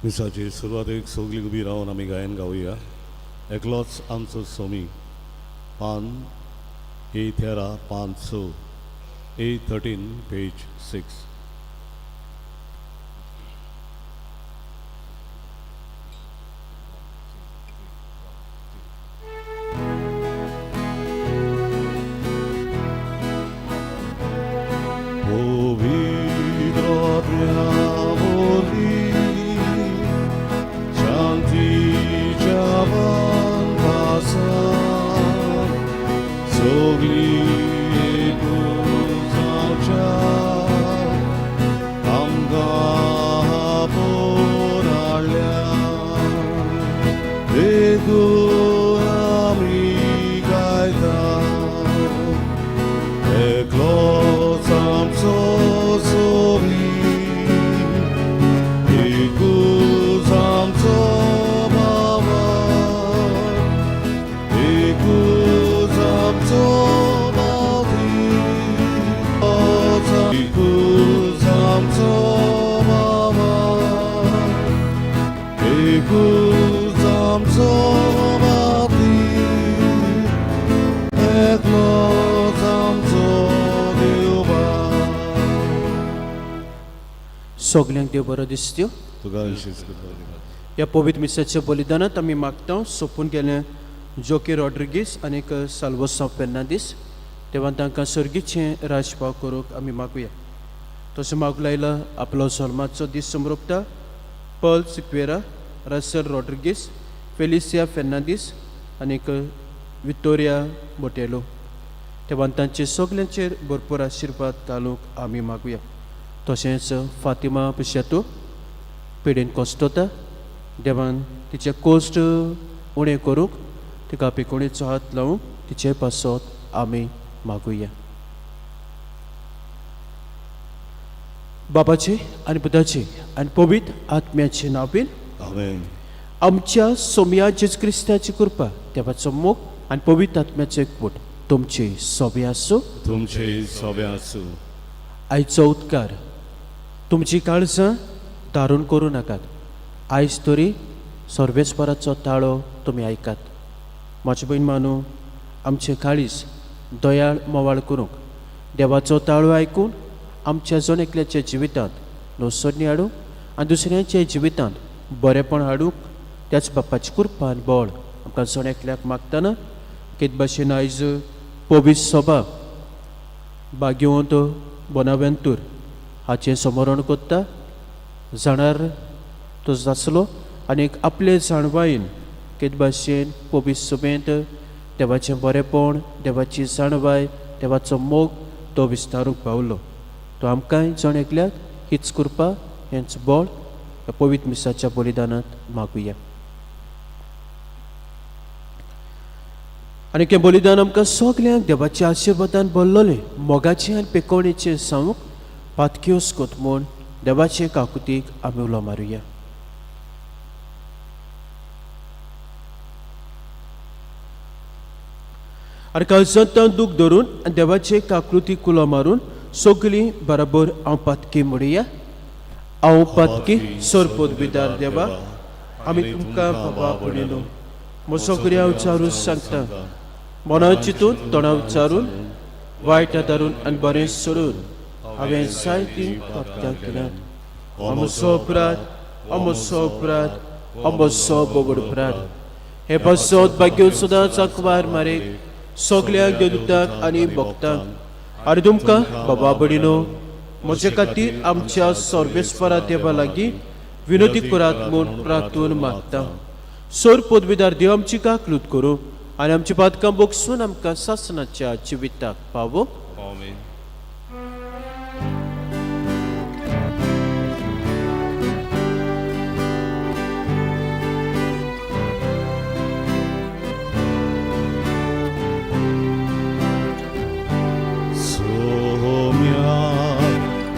मिसाचे सुरवातेक सगळीं उबी रावन आमी गायन गावया. एकलोच आमचो सोमी, पान ए 13 पान 6, A 13 page 6. सगल्यांक देव बरो दिसत्यो. ह्या पवित्र मिसाच्या बलिदानांत आमी मागता सोंपून गेले जोकी रॉड्रिगीस आनीक साल्वोसांव फेर्नांदीस, तेव्हा तांकां सर्गीचें राजपाव करूंक आमी मागुया. तशें मागूं लायला आपलो जल्माचो दीस समरोपता पर्ल सिक्वेरा, रसल रॉड्रिगीस, फेलिसिया फेर्नांदीस आनीक वितोरिया बोटेलो, तेव्हा तांचे सगल्यांचेर भरपूर आशिर्वाद घालूंक आमी मागुया. तशेंच फातिमा पिशेतो पिडेन कोश्टोता, देवान तिचे कोश्ट उणें करूंक तिका पिकोणेचो हात लावूंक तिचे पासत आमी मागुया. बाबाचे आनी पुताचे आनी पवित्र आत्म्याचे नांवान आमेन. आमच्या सोमया जेजू क्रिस्ताची कृपा, देवाचो मोग आनी पवित्र आत्म्याचो एकवट तुमचे सोबे आसूं. तुमचे सोबे आसूं. आयचो उत्कार तुमची काळजां धारून करूं नाकात. आयज तरी सर्वेस्पराचो ताळो तुमी आयकात. म्हजे भयण मानू, आमचें काळीज दयाळ मोवाळ करूंक देवाचो ताळो आयकून आमच्या जण एकल्याच्या जिवितांत नवसरणी हाडूंक आनी दुसऱ्यांच्या जिवितांत बरेंपण हाडूंक त्याच बाप्पाची कृपा आनी बळ आमकां जण एकल्याक मागतना कित भाशेन आयज पवित्र सभा भाग्यवंत बोनावेंतूर हाचें समरण कोत्ता जाणार तो जासलो आनी आपले जाणवायेन कित भाशेन पवित्र सभेंत देवाचें बरेंपण, देवाची जाणवाय, देवाचो मोग तो विस्तारूंक पावलो. तो आमकांय जण एकल्याक हीच कृपा, हेंच बळ ह्या पवित्र मिसाच्या बलिदानांत मागुया. आनी हें बलिदान आमकां सगल्यांक देवाच्या आशिर्वादान भरलेलें मोगाचें आनी पेकोवणेचें सांगूंक पातक्योस कोत म्हूण देवाचे काकुतीक आमी उलो मारुया. आनी काळजांत दूख धरून आनी देवाचे काकृतीक उलो मारून सगळीं बराबर हांव पातकी म्हणुया. हांव पातकी सरपोत बिदार देवा, आमी तुमकां बाबा पडिनो म्हजो सगळ्या उच्चारून सांगता, मना चिंतून तोंडा उच्चारून वायट आदारून आनी बरें सोडून हांवें जायतीं पातकां केल्यात. अमसो अपराध, अमसो अपराध, अमसो बोगड अपराध. हे पासत भाग्य सदांच अकवार मारेक सगळ्या देवदूतांक आनी भक्तांक आनी तुमकां बाबा भयणीनो म्हजे खातीर आमच्या सर्वेस्परा देवा लागीं विनोदी करात म्हूण प्रार्थून मागता. सोर पदवीदार देव आमची काकलूत करूं आनी आमची पातकां बोगसून आमकां सासणाच्या जिविताक पावो. आमेन. सोम्या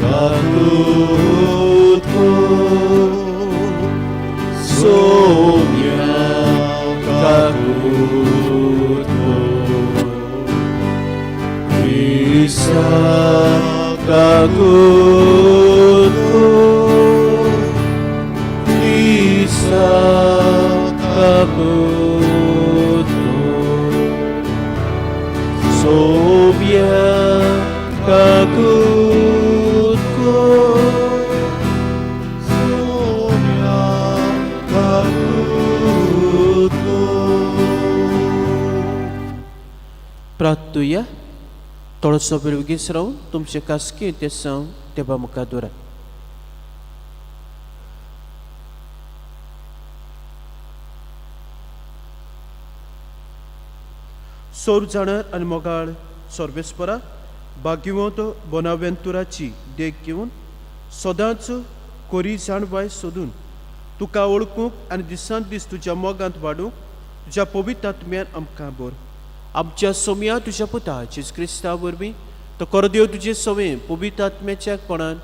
काकूत कर, सोम्या काकूत कर, क्रिस्ता काकूत कर, क्रिस्ता काकूत कर. सोम्या काकूत कर. प्रार्थुया. थोडोसो वेळ वगीच रावन तुमचे कास्की ते साव देवा मुखार दवरात. सोर जाणार आनी मोगाळ सर्वेस्परा, भाग्यवंत बोनावेंतुराची देख घेवन सदांच कोरी जाणवाय सोदून तुका वळखूंक आनी दिसान दीस तुज्या मोगांत वाडूंक तुज्या पवित्र आत्म्यान आमकां बोर. आमच्या सोम्या तुज्या पुता जेजू क्रिस्ता वरवीं तो कोरदेव तुजे सवे पवित्र आत्म्याच्या कोणान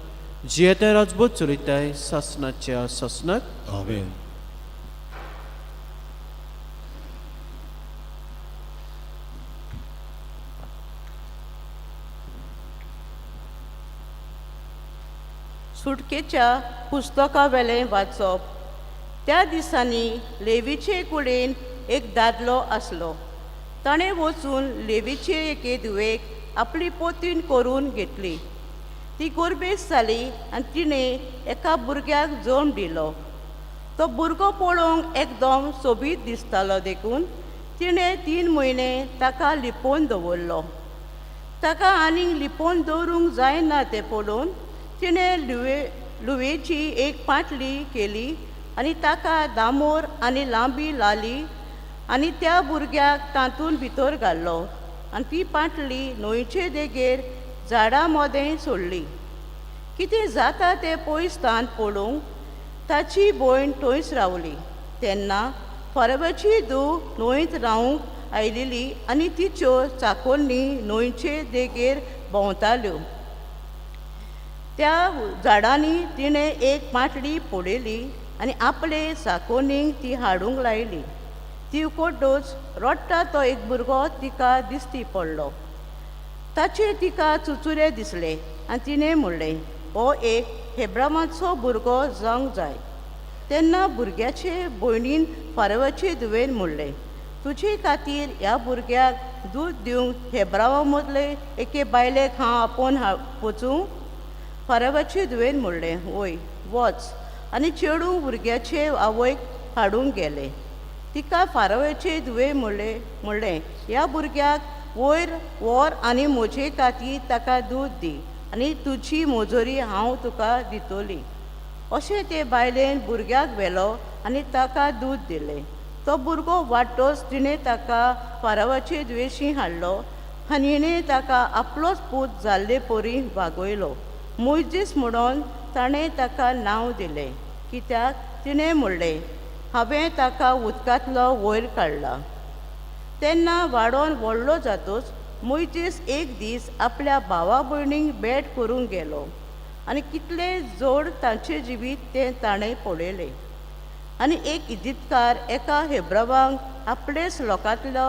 जियेता राजबोध चलयताय सासनाच्या सासनाक. आमेन. सुटकेच्या पुस्तकावेलें वाचप. त्या दिसांनी लेवीचे कुळेन एक दादलो आसलो. ताणें वचून लेवीचे एके धुवेक आपली पोतीन करून घेतली. ती गोरबेज जाली आनी तिणें एका भुरग्याक जल्म दिलो. तो भुरगो पळोवंक एकदम सोबीत दिसतालो, देखून तिणें 3 म्हयने ताका लिपोवन दवरलो. ताका आनीक लिपोवन दवरूंक जायना तें पळोवन तिणें लुवेची एक पाटली केली आनी ताका दामोर आनी लांबी लाली आनी त्या भुरग्याक तातूंत भितर घालो आनी ती पाटली न्हंयचे देगेर झाडां मदें सोडली. कितें जाता तें पयस स्थान पळोवंक ताची भयण थंयच रावली. तेन्ना फरवाची धूव न्हंयत रावंक आयलेली आनी तिच्यो चाकोन्नी न्हंयचे देगेर भोंवताल्यो. त्या झाडांनी तिणें एक पाटली पळयली आनी आपले चाकोनीक ती हाडूंक लायली. ती उकडच रडटा तो एक भुरगो तिका दिसती पडलो. ताचे तिका चुचुरे दिसले आनी तिणें म्हणलें, हो एक हेब्रामाचो भुरगो जावंक जाय. तेन्ना भुरग्याचे भयणीन फारवाचे धुवेन म्हणलें, तुजे खातीर ह्या भुरग्याक दूद दिवंक हेब्रावा मदले एके बायलेक हांव आपोवन वचूं? फारवाचे धुवेन म्हणलें, वय वच. आनी चेडूं भुरग्याचे आवयक हाडूंक गेलें. तिका फारवाचे धुवे म्हणलें, ह्या भुरग्याक वयर व्हर आनी म्हजे खातीर ताका दूद दी आनी तुजी मजुरी हांव तुका दितली. अशें ते बायलेन भुरग्याक व्हेलो आनी ताका दूद दिलें. तो भुरगो वाडटोच तिणें ताका फारवाचे द्वेशी हाडलो आनी हिणें ताका आपलोच पूत जाल्ले परी वागयलो. मोयजीस म्हणून ताणें ताका नांव दिलें, कित्याक तिणें म्हणलें, हांवें ताका उदकांतलो वयर काडला. तेन्ना वाडोन व्हडलो जातूच मोयजीस एक दीस आपल्या भावा भयणींक भेट करूंक गेलो आनी कितले जोड तांचें जिवीत तें ताणें पळयलें. आनी एक इजिप्तकार एका हेब्रावांक आपलेच लोकांतलो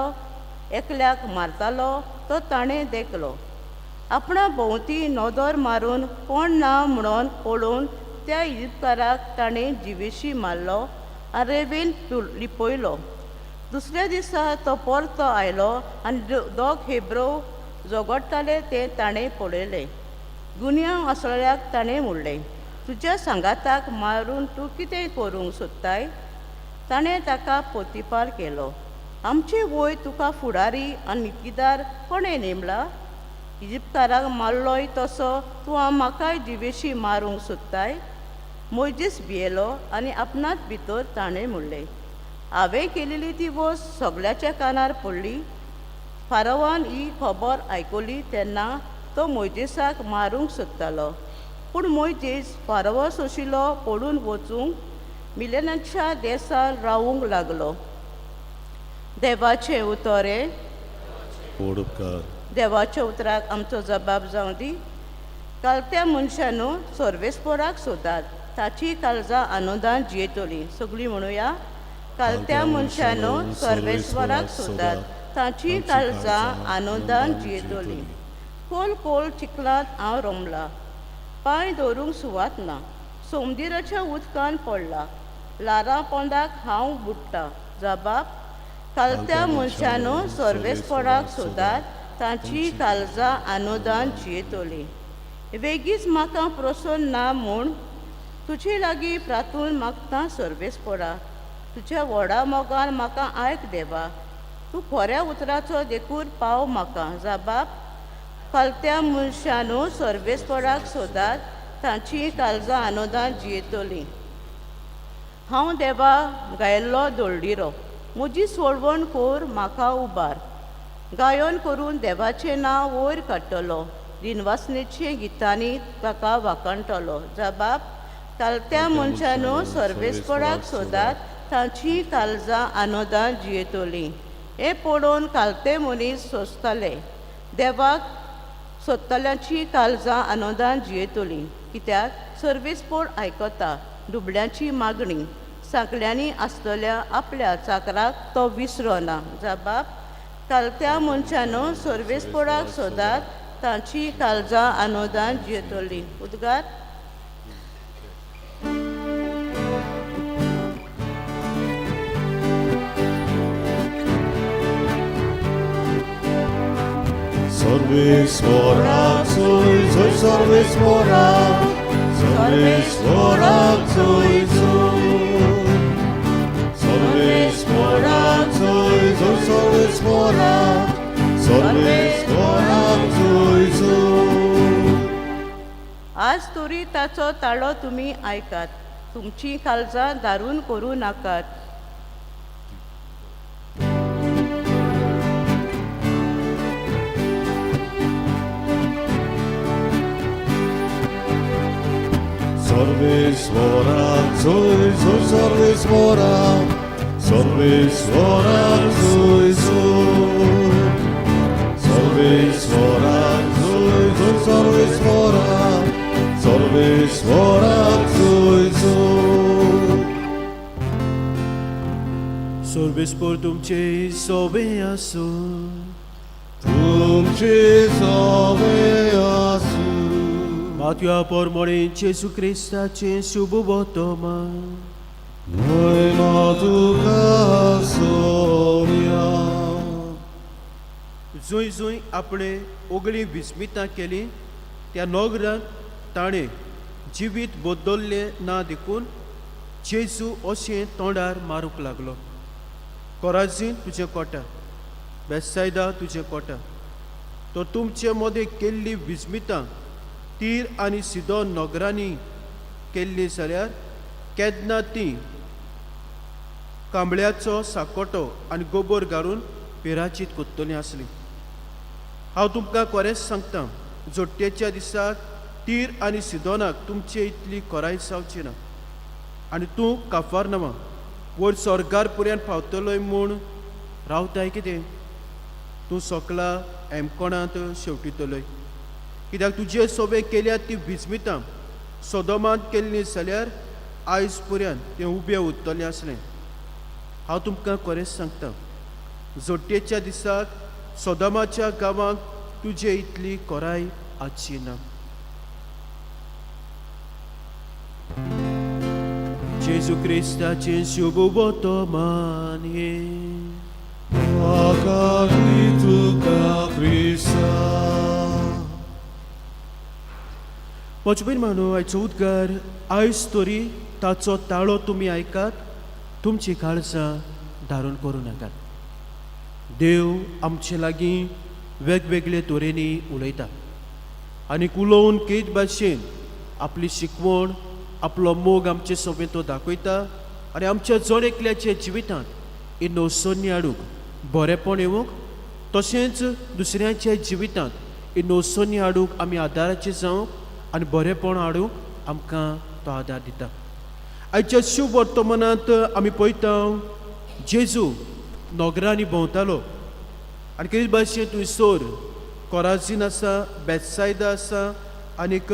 एकल्याक मारतालो तो ताणें देखलो. आपणा भोंवती नदर मारून कोण ना म्हणून पळोवन त्या इजिप्तकाराक ताणें जिवेशी मारलो आनी रेवेन लिपयलो. दुसऱ्या दिसा तो परतो आयलो आनी दोग हेब्रो झगडटाले तें ताणें पळयलें. गुन्यांव आसलेल्याक ताणें म्हणलें, तुज्या सांगाताक मारून तूं कितें करूंक सोदताय? ताणें ताका पोतिपार केलो, आमचे वय तुका फुडारी आनी नितीदार कोणें नेमला? इजिप्तकाराक मारलोय तसो तूं म्हाकाय जिवेशी मारूंक सोदताय? मोयजीस भियेलो आनी आपणाच भितर ताणें म्हणलें, हांवें केलेली ती वस्त सगळ्याच्या कानार पडली. फारोवान ही खबर आयकली तेन्ना तो मोयजेसाक मारूंक सोदतालो, पूण मोयजेस फारोवा सोशिलो पळून वचूंक मिलेनाच्या देसार रावूंक लागलो. देवाचें उतर हें. उपकार. देवाच्या उतराक आमचो जबाब जावं दी. कालत्या मनशानू सर्वेस्पोराक सोदात, ताची काळजां आनंदान जियेतली. सगळीं म्हणुया, कालत्या मनशानू सर्वेस्वराक सोदात, ताची काळजां आनंदान जियेतली. खोल खोल चिखलांत हांव रमला, पांय दवरूंक सुवात ना. सोमदिराच्या उदकान पडला, ल्हारां पोंदाक हांव बुडटा. जबाब, कालत्या मनशानू सर्वेस्पराक सोदात, ताची काळजां आनंदान जियेतली. वेगींच म्हाका प्रसन्न ना म्हूण तुजे लागीं प्रातून मागता सर्वेस्पोरा. तुज्या व्हडा मोगान म्हाका आयक देवा, तूं खऱ्या उतराचो देखून पाव म्हाका. जाबाब कालत्या मनशानू सर्वेस्पोराक सोदात, तांची काळजां आनंदान जियेतलीं. हांव देवा गायल्लो दोळडिरो, म्हजी सोडवण कोर म्हाका उबार. गायन करून देवाचें नांव वयर काडटलो, दिनवासनेचे गितांनी ताका वाखाणटलो. जबाब कालत्या मनशानू सर्वेस्पोराक सोदात, तांची काळजां आनंदान जियेतलीं. हें पळोवन कालते मनीस सोंसताले, देवाक सोदतल्यांची काळजां आनंदान जियेतलीं. कित्याक सर्वेस्पोर आयकता दुबळ्यांची मागणी, सांकड्यांनी आसतल्या आपल्या चाकराक तो विसरना. जबाब कालत्या मनशानू सर्वेस्पोराक सोदात, तांची काळजां आनंदान जियेतलीं. उद्गार. सर्वेस्वराक जोय जोय, सर्वेस्वराक, सर्वेस्वराक जोय जोय. सर्वेस्वराक जोय जोय, सर्वेस्वराक, सर्वेस्वराक जोय जोय. आज तरी ताचो ताळो तुमी आयकात, तुमचीं काळजां दारून करूं नाकात. सर्वेस्वराक जोय जोय, सर्वेस्वराक, सर्वेस्वराक जोय जोय. सर्वेस्वराक जोय जोय, सर्वेस्वराक, सर्वेस्वराक जोय जोय. सर्वेस्पोर तुमचे सोबे आसूं. तुमचे सोबे आसूं. मातया पोरमोणे जेजू क्रिस्ताचें शुभ वर्तमान. म्हयमा तुका सोम्या. जंय जंय आपणे ओगळीं विस्मितां केलीं त्या नगरांत ताणें जिवीत बदल्लें ना देखून जेजू अशें तोंडार मारूंक लागलो, कोराजीन तुजें कोटा, बेसायदा तुजें कोटा, तर तुमचे मदें केल्ली विस्मितां तीर आनी सिदोन नगरांनी केल्ली जाल्यार केन्ना ती कांबळ्याचो साकोटो आनी गोबोर घालून पिराचीत कोत्तलीं आसलीं. हांव तुमकां खरेंच सांगता, जोडटेच्या दिसाक तीर आनी सिदोनाक तुमचे इतली खोराय जावची ना. आनी तूं काफारनामा वयर स्वर्गार पुऱ्यान पावतलोय म्हूण रावताय कितें? तूं सोकला एमकोणांत शेवटितलोय. कित्याक तुजे सोबे केल्या ती विस्मितां सोदोमांत केल्ली जाल्यार आयज पुऱ्यान तें उबें उरतलें आसलें. हांव तुमकां खरेंच सांगता, जोडटेच्या दिसाक सोदोमाच्या गांवांक तुजे इतली खोराय आसची ना. जेजू क्रिस्ताचें शुभ वर्तमान हें. आकारी तुका क्रिस्ता. म्हजे भयण मानो, आयचो उद्गार, आयज तरी ताचो ताळो तुमी आयकात, तुमची काळजां धारून करूं नाकात. देव आमचे लागीं वेगवेगळे तरेनी उलयता आनी उलोवन केद भाशेन आपली शिकवण, आपलो मोग आमचे सोबें तो दाखयता आनी आमच्या जण एकल्याच्या जिवितांत इनोसन्य हाडूंक, बरेंपण येवंक, तशेंच दुसऱ्यांच्या जिवितांत इनोसन्य हाडूंक आमी आदाराचें जावंक आनी बरेंपण हाडूंक आमकां तो आदार दिता. आयच्या शुभ वर्तमानांत आमी पळयता जेजू नगरांनी भोंवतालो आनी कितें भाशेन थंयसर कोराजीन आसा, बेतसायदा आसा आनीक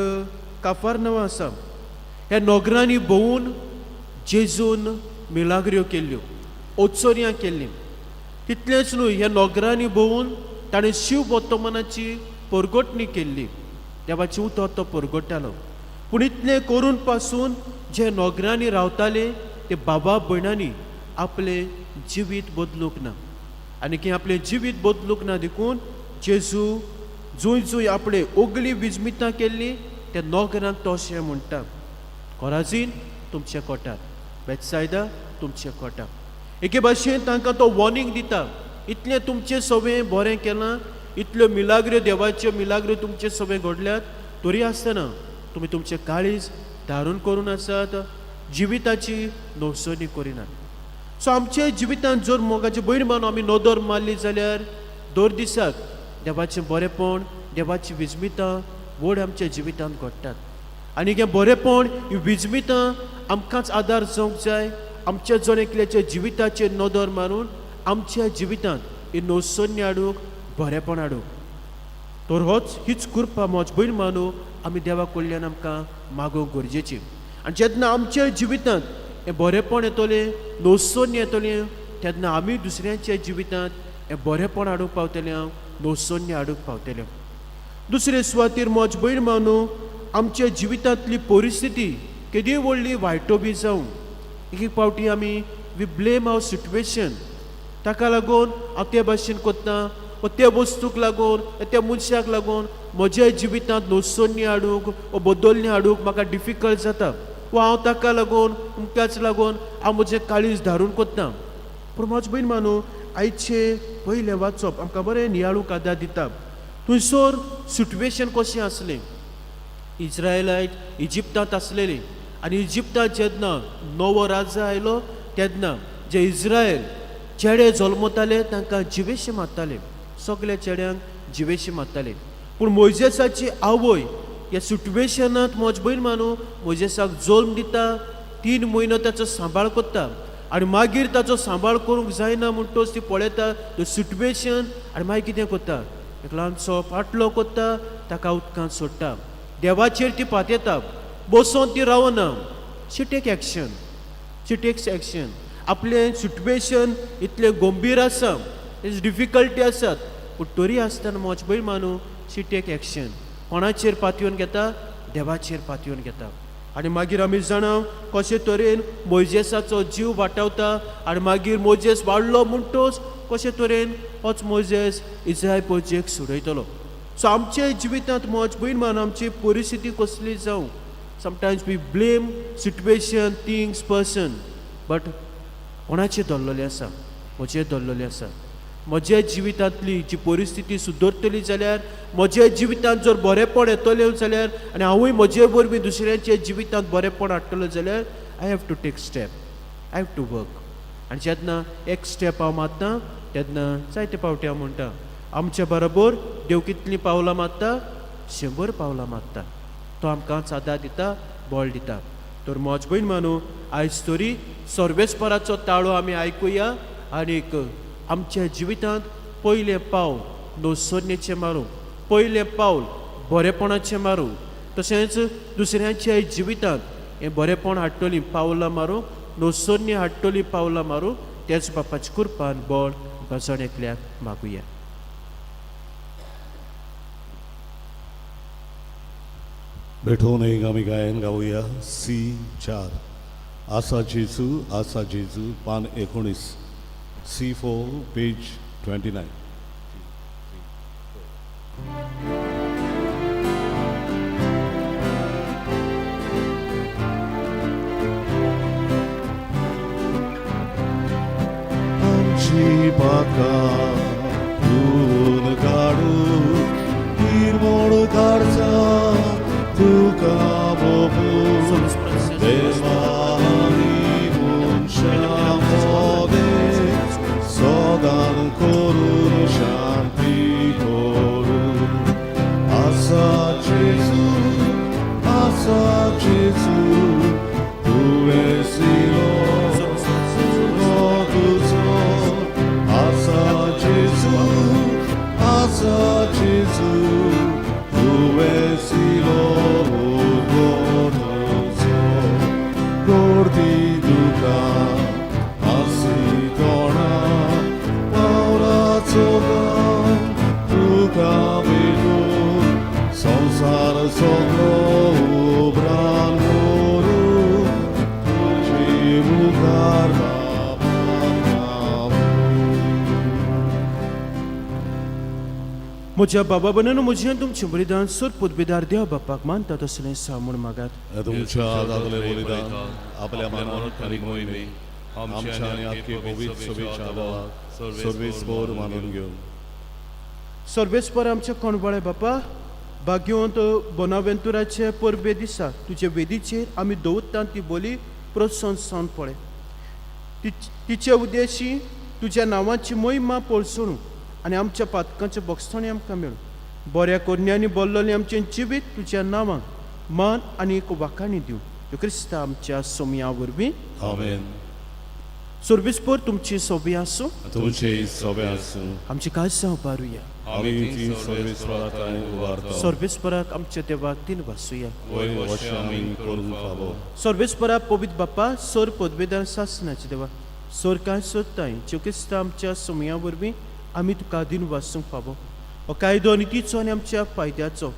काफारनवा आसा. ह्या नगरांनी भोंवून जेजून मिलाग्र्यो केल्ल्यो, ओत्सर्यां केल्लीं. तितलेंच न्हय, ह्या नगरांनी भोंवून ताणें शिव वर्तमानाची परगटणी केल्ली, देवाचें उतर तो परगट्टालो. पूण इतलें करून पासून जे नगरांनी रावताले ते बाबा भयणांनी आपलें जिवीत बदलूंक ना आनी की आपलें जिवीत बदलूंक ना देखून जेजू जंय जंय आपणे ओगली विजमितां केल्ली त्या नोकरांक तो अशें म्हणटा, कोराजीन तुमच्या कोटार, बेतसायदा तुमच्या कोटार. एके भाशेन तांकां तो वॉर्निंग दिता, इतलें तुमचें सवें बरें केलां, इतल्यो मिलाग्र्यो देवाच्यो मिलाग्र्यो तुमचे सवें घडल्यात, तरी आसतना तुमी तुमचें काळीज धारून करून आसात, जिविताची नवसणी करिनात. सो आमच्या जिवितांत जर मोगाचे भयण मानून आमी नदर मारली जाल्यार दर दिसाक देवाचें बरेंपण, देवाची विजमितां व्हड आमच्या जिवितांत घडटात. आनी हें बरेंपण, ही विजमितां आमकांच आदार जावंक जाय. आमच्या जण एकल्याच्या जिविताचेर नदर मारून आमच्या जिवितांत ही नवसन्य हाडूंक, बरेंपण हाडूंक, तर होच हीच कृपा म्हज भयण मानू आमी देवा कडल्यान आमकां मागूंक गरजेची. आनी जेन्ना आमच्या जिवितांत हें बरेंपण येतलें, नवसन्य येतलें, तेन्ना आमी दुसऱ्यांच्या जिवितांत हें बरेंपण हाडूंक पावतलें, नवसन्य हाडूंक पावतलें. दुसरे सुवातेर म्हज भयण मानू आमच्या जिवितांतली परिस्थिती केदी व्हडली वायटो बी जावं, एक एक फावटी आमी we blame our situation, ताका लागून हांव ते भाशेन कोत्ता वा त्या वस्तूक लागून, त्या मनशाक लागून म्हज्या जिवितांत नवसन्य हाडूंक वा बदलणी हाडूंक म्हाका डिफिकल्ट जाता, वा हांव ताका लागून अमक्याच लागून हांव म्हजें काळीज धारून कोत्ता. पूण म्हज भयण मानू आयचें पयलें वाचप आमकां बरें नियाळूंक आदार दिता. थंयसर सिट्युएशन कशें आसलें, इज्रायलायट इजिप्तांत आसलेली आनी इजिप्तांत जेन्ना नवो राजा आयलो तेन्ना जे इज्रायल चेडे जल्मताले तांकां जिवेशे मारताले, सगल्या चेड्यांक जिवेशे मारताले. पूण मोयजेसाची आवय ह्या सिट्युएशनांत म्हज भयण मानू मोयजेसाक जल्म दिता, 3 म्हयनो ताचो सांबाळ करता आनी मागीर ताचो सांबाळ करूंक जायना म्हणटच ती पळयता the situation आनी मागीर कितें करता, एक ल्हानसो पाटलो करता, ताका उदकांत सोडटा, देवाचेर ती पातयेता, बसोन ती रावना. She take action, she takes action. आपलें सिट्युएशन इतलें गंभीर आसा, डिफिकल्टी आसात, पूण तरी आसतना म्हज भयण मानू शी टेक एक्शन. कोणाचेर पातयेवन घेता, देवाचेर पातयेवन घेता. आनी मागीर आमी जाणा कशे तरेन मोयजेसाचो जीव वाटावता आनी मागीर मोजेस वाडलो म्हणटच कशे तरेन होच मोजेस इज्रायल प्रजेक सोडयतलो. सो आमच्या जिवितांत म्हज भयण मान आमची परिस्थिती कसली जावं, sometimes we blame situation, things, person, but कोणाचें धरलेलें आसा, म्हजें धरलेलें आसा. म्हज्या जिवितांतली जी परिस्थिती सुदरतली जाल्यार, म्हज्या जिवितांत जर बरेंपण येतलें जाल्यार आनी हांवूय म्हजे वरवीं दुसऱ्यांच्या जिवितांत बरेंपण हाडटलो जाल्यार I have to take step, I have to work. आनी जेन्ना एक स्टेप हांव मारता तेन्ना जायते फावटी हांव म्हणटा आमच्या बरोबर देव कितलीं पावलां मारता, 100 पावलां मारता. तो आमकां आदार दिता, बळ दिता. तर म्हज भयण मानू आयज तरी सर्वेस्पराचो ताळो आमी आयकुया आनीक आमच्या जिवितांत पयलें पावल नवसरणेचें मारूं, पयलें पावल बरेपणाचें मारूं, तशेंच दुसऱ्यांच्या जिवितांत हें बरेपण हाडटलीं पावलां मारूं, नवसरणी हाडटलीं पावलां मारूं. तेच बापाचे कृपान बळ आमकां जण एकल्याक मागुया. बेठोन एक आमी गायन गावया C4 आसा जेजू आसा जेजू, पान 19, C4 page 29. आमची पाका धुवन काडू निर्मोड काडचा तुका बोबू देवानी मनशा मोदे सदां करून शांती करू. आसा जेजू आसा जेजू तुवें सिलो तुजो, आसा जेजू आसा जेजू तुवें सिलो तुजो. गोर्दी दुका आसी तोणा पावलाचो गांव तुका मेळूं संवसार सगळो उबरान व्हरूं तुजे मुखार बाबा रावूं. म्हज्या बाबा बनून म्हजें तुमचें बलिदान सोर पदवेदार देव बापाक मानता तसलें सा म्हूण मागात. तुमच्या दादले बलिदान आपल्या मनात आनी मोहिमे आमच्या आनी आख्खे पवित्र सभेच्या देवाक सर्वेस्पोर मानून घेवन. सर्वेस्पर आमच्या कोणवाळे बापा, भाग्यवंत बोनावेंतुराचे परबे दिसा तुजे वेदीचेर आमी दवरता ती बोली प्रोत्साहन सावन पळय, तिचे उद्देशी तुज्या नांवाची मोहिमा पळसणू आनी आमच्या पातकांचे बक्षणी आमकां मेळूं. बऱ्या करण्यांनी बोल्लोलें आमचें जिवीत तुज्या नांवाक मान आनी एक वाखाणी दिवं, ह्यो क्रिस्ता आमच्या सोमया वरवीं. आमेन. सर्वेस्पर तुमची सोबी आसूं. तुमचे सोबे आसूं. आमची काळजां उबारुया. आमी ती सर्वेस्परा थंय उबारता. सर्वेस्पराक आमच्या देवाक तीन वासुया. वयर वशें आमी करूंक फावो. सर्वेस्परा पवित्र बापा, सोर पदवेदार सासनाचे देवा, सोर काय सोदताय ज्यो आमच्या सोमया वरवीं आमी तुका दिन वासूंक फावो. हो कायदो नितीचो आनी आमच्या फायद्याचो.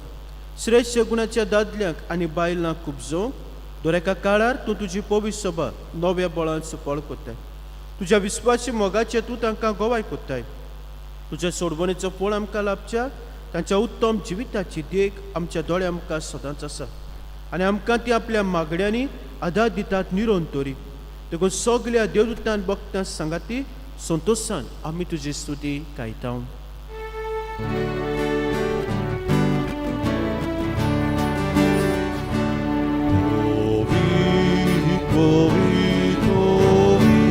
श्रेश्ठ गुणाच्या दादल्यांक आनी बायलांक खुबजोवंक दर एका काळार तूं तुजी पवित्र सभा नव्या बळान सफळ करताय. तुज्या विस्वासी मोगाचें तूं तांकां गवाय करताय. तुज्या सोडवणेचो फळ आमकां लाभच्या तांच्या उत्तम जिविताची देख आमच्या दोळ्या मुखार सदांच आसा आनी आमकां ती आपल्या मागण्यांनी आदार दितात निरोन तरी. देखून सगल्या देवदूतान भक्तां सांगाती संतोशान आमी तुजी स्तुती गायता. कोवी कोवी कोवी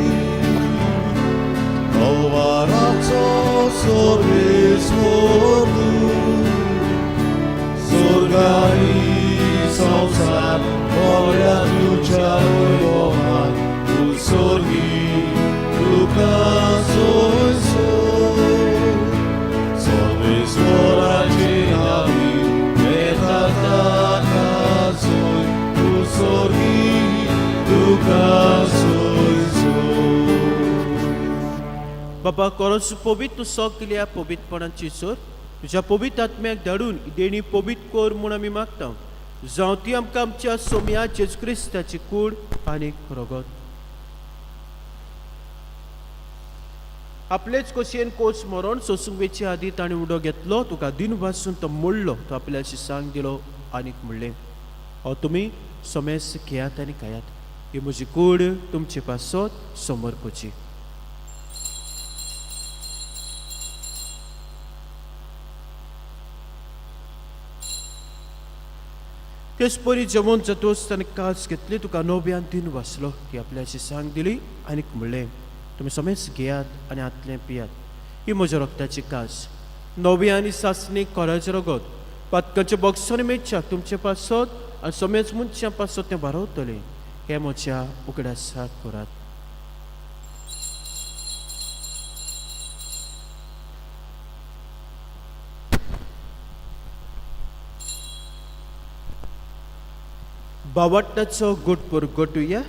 कलवाराचो सर्वेस्पोर तूं, स्वर्गानी संवसार भरल्या तुज्या वैभवान, तूं स्वर्गी तुका सोय सर्वेस्वराचे नावी येता ताका सोय, तूं स्वर्गी तुका सोय सोय. बाबा कोरोस पवित्र सगल्या पवित्रपणाची सर तुज्या पवित्र आत्म्याक धाडून देणी पवित्र कर म्हूण आमी मागता. जावं ती आमकां आमच्या सोम्या जेजू क्रिस्ताची कूड आनी रगत. आपलेच कोशयेन कोच मरोण सोसूंक वेचे आदी ताणें उडो घेतलो, तुका दिन वासून तो मोडलो, तो आपल्या शिसांक दिलो आनीक म्हणलें, हो तुमी समेस घेयात आनी खायात, ही म्हजी कूड तुमचे पासत समर्पची. तेच परी जेवण जातोच ताणें कास घेतली, तुका नव्यान दिन वाचलो, ती आपल्या शिसांक दिली आनीक म्हणलें, तुमी समेस घेयात आनी हातलें पियात, ही म्हज्या रक्ताची कास, नवी आनी सासणी कोराचें रगत, पातकांचे बॉक्सांनी मेळच्याक तुमचे पासत आनी समेज मनशां पासत तें वारवतलें, हें म्हज्या उगडासाक करात. बावट्टाचो गुटपूर गोटुया.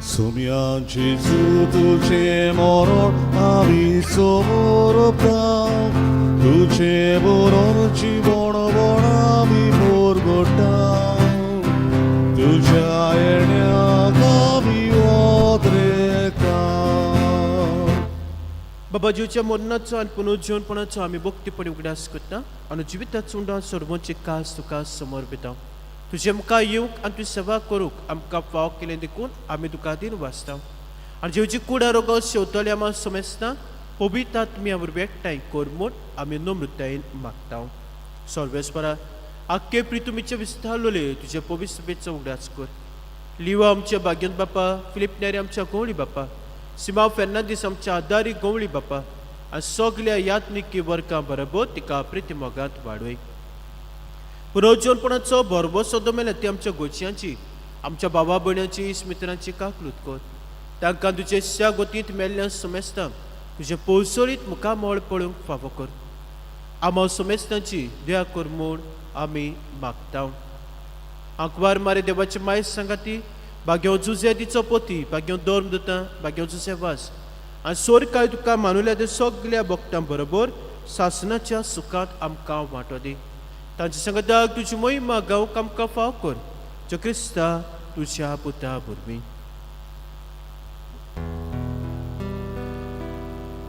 सोम्या जेजू तुझे मरण आमी समर्पता, तुझे मरण जीवन बण आमी परगटा, तुझ्या येण्याक आमी ओद्रेता. बाबा जीवच्या मरणाचो आनी पुनर्जीवनपणाचो आमी भक्तीपणी उगडास करता आनी जिविताचो उंडा सर्वांची कास तुका समर्पिता. तुजे मुखार येवंक आनी तुजी सेवा करूंक आमकां फाव केलें देखून आमी तुका दिन वाचता आनी जेवची कुडा रोगो शेवतले आमा समेस्ता पवित्र आत्म्या वरवीं एकठांय कर म्हूण आमी नम्रतायेन मागता. सर्वेस्परा आख्खे प्रितुमीचे विस्तारलोले तुजे पवित्र सभेचो उगडास कर. लिवा आमच्या भाग्यंत बापा, फिलीप नेरी आमच्या गवळी बापा, सिमा फेर्नांदीस आमच्या आदारी गवळी बापा आनी सगल्या यात्निकी वर्गां बरोबर तिका प्रिती मोगांत वाडय. पुनर्जीवनपणाचो भरभोसो दमेल्या ती आमच्या गोचयांची, आमच्या बाबा भयणांची, मित्रांची काकलूत कर. तांकां तुजे त्या गोतींत मेल्ल्या समेस्तांक तुजे पोवसळीत मुखामळ पळोवंक फावो कर. आमा समेस्तांची दया कर म्हूण आमी मागता. आंकवार मारे देवाची मायस सांगाती भाग्यो जुजे तिचो पोती, भाग्यो धर्म दिता, भाग्यो जुजे वास आनी सोर काय तुका मानुल्या ते सगल्या भक्तां बरोबर सासनाच्या सुखांत आमकां वांटो दी. तांचे सांगाताक तुजी मोहिमा गावंक आमकां फाव कर, जो क्रिस्ता तुज्या पुता वरवीं.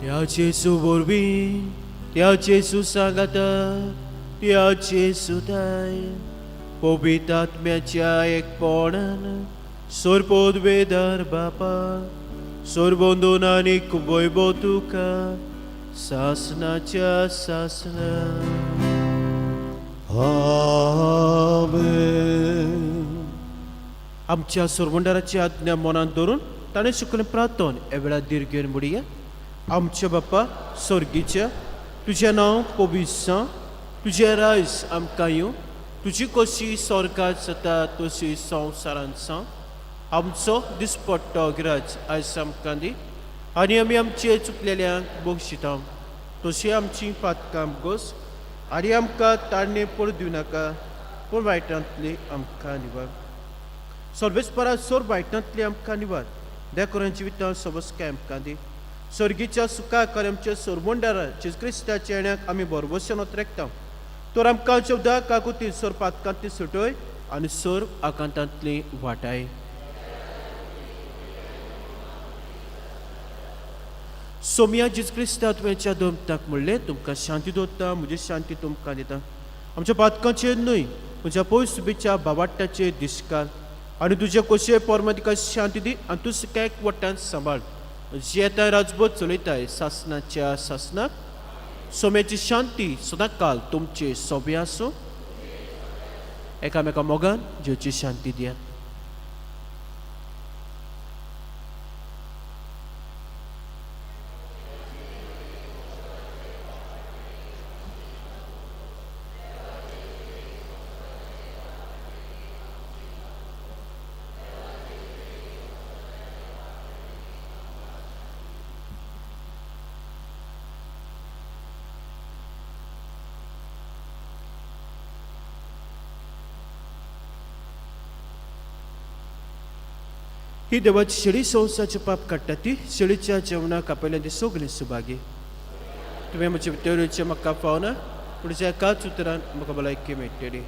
त्या जेजू वरवीं, त्या जेजू सांगाता त्या जेजू दाय पवित्र आत्म्याच्या एकपणान सोरपोदवेदार बापा सोरबंदून आनी वैभव तुका सासनाच्या सासना. आमेन. आमच्या सोरवंडाराची आज्ञा मनांत धरून ताणें शिकलें प्रार्थन ह्या वेळार दीर्घेन म्हणया. आमच्या बापा सोर्गीच्या, तुजें नांव पवित्र जावं, तुजें रायज आमकां येवं, तुजी कशी स्वर्गात जाता तशी संवसारांत जावं. आमचो दिसपट्टो गिराज आयज आमकां दी आनी आमी आमचे चुकलेल्यांक बक्षिता तशी आमची पातकां गोस आनी आमकां तार्णे पडूं दिवं नाका पूण वायटांतली आमकां निवार. सर्वेस्परा सोर वायटांतली आमकां निवार, देखून जिवितांत सबसकाय आमकां दी. सर्गीच्या सुखा आमच्या सोरमोंडारा जेजू क्रिस्ताच्या येण्याक आमी बरवशन रेखता तर आमकां चवदा काकुती सोर पातकांतली सुटय आनी सोर आकांतांतली वाटाय. सोमया जेजू क्रिस्ता तुवेंच्या दोमताक म्हणलें, तुमकां शांती दवरता, म्हजी शांती तुमकां दिता. आमच्या पातकांचेर न्हय म्हज्या पयस सुबेच्या बावाट्टाचेर दिसकाल आनी तुजे कोशे पोरमा तिका शांती दी आनी तूं सुखाक वट्टान सांबाळ. जियेताय राजबोध चलयताय सासनाच्या सासनाक. सोम्याची शांती सदां काल तुमचे सोबे आसूं. एकामेका मोगान जेवची शांती दियात. ही देवाची शेळी संवसाराचें पाप काडटा ती शेळीच्या जेवणाक आपयल्या ती सगळीं सुभागी. तुवें म्हजे तेवरेचें म्हाका फावना पूण ज्या एकाच उतरान म्हाका भलायकी मेळटली.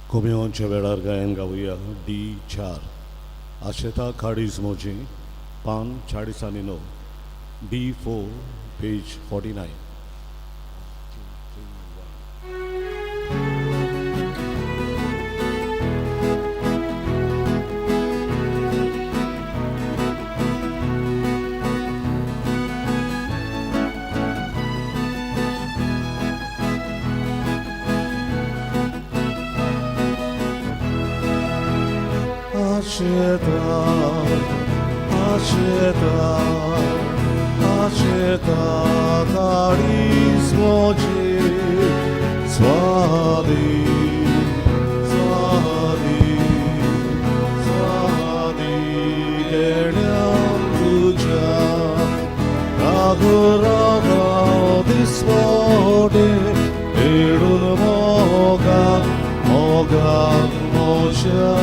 कोमियोंच्या वेळार गायन गावया डी 4 आशेता खाडीज मोजी पान 40 आनी 9 डी 4 पेज 49. आशेता आशेता आशेता काडीस मोजी स्वादी स्वादी स्वादी घेण्या तुज्या रागो रागाव दिसवडे हेडून मोगा मोगा मोज्या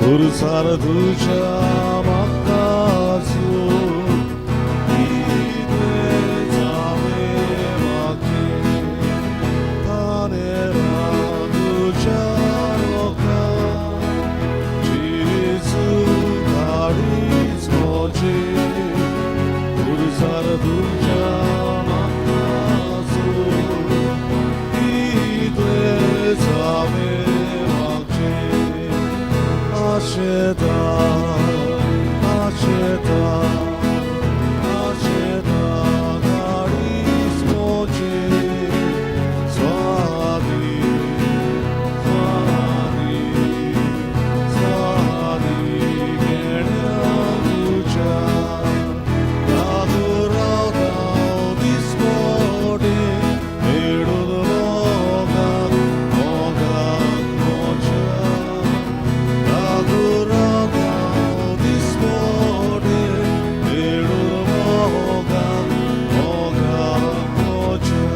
कुरसार तुझ्या म्हाकासू कितें जालें म्हाके तानेरा तुज्या रोखान. आशेता आशेता आशेता काळीज मोचे स्वादी स्वादी स्वादी घेण्या तुज्या रागुराव दिसपडे मेळून मोगाक मोगाक मोच्या रागुराव दिसपडे मेळून मोगाक मोगाक मोच्या.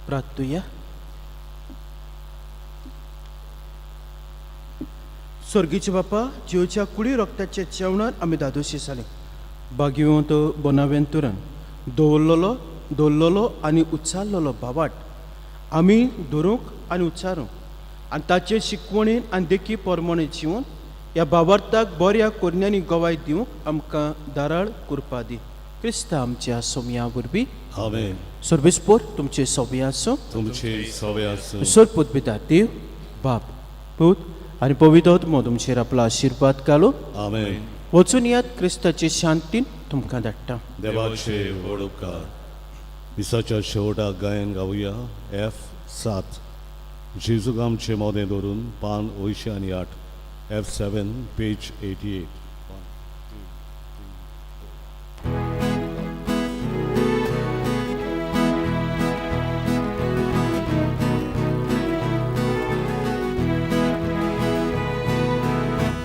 प्रार्थुया. स्वर्गीचे बापा, जिवच्या कुडी रक्ताच्या जेवणान आमी दादोशी जाले. बागिवंत बोनावेंतुरान दवरलेलो दवरलेलो आनी उच्चारलेलो भावाट आमी धरूंक आनी उच्चारूंक आनी ताचे शिकवणेन आनी देखी प्रमाणे जिवन ह्या भावार्थाक बऱ्या कोरण्यांनी गवाय दिवंक आमकां दाराळ कुरपा दी. क्रिस्ता आमच्या सोमया वरवीं. आमेन. सर्वेस्पोर तुमचे सोबी आसूं. तुमचे सवे आसूं. सोर पिता देव बाप पूत आनी पवित्र आत्मो तुमचेर आपलो आशिर्वाद घालू. आमेन. वचून यात. क्रिस्ताचे शांतीन तुमकां धाडटा. देवाचे व्हड उपकार. दिसाच्या शेवटाक गायन गावया F7 जेजूक आमचे मोदें दवरून, पान 88, F7 page 88.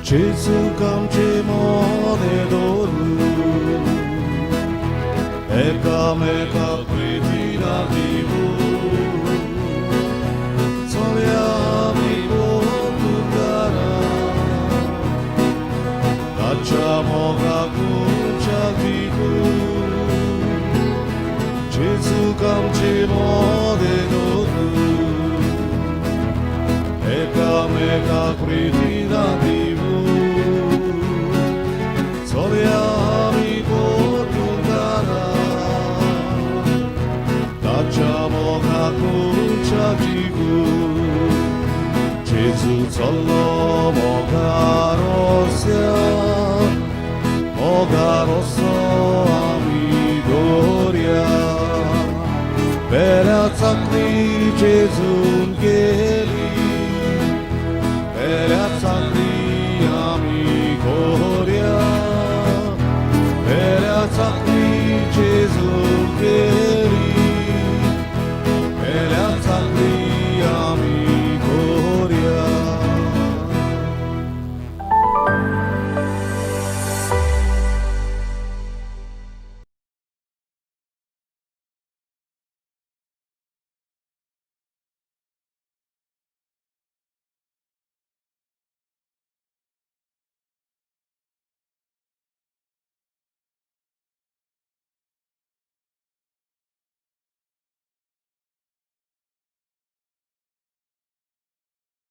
जेजूक आमचे मोदें दवरून एकामेका प्रितीन दिवून चलया आमी पोर्तुगारा ताच्या मोगाक उंचा दिवून जेजूक आमचे मोदें दवरून एकामेका प्रितीन दिवून चलया आमी पोर्तुगारा ताच्या मोगाक उंचा दिवून जेजू चल्लो मोगारोस्या मोगारोसो आमी दोरया पेल्या चाकरी जेजून केली पेल्या चाकरी आमी कोरया पेल्या चाकरी जेजून.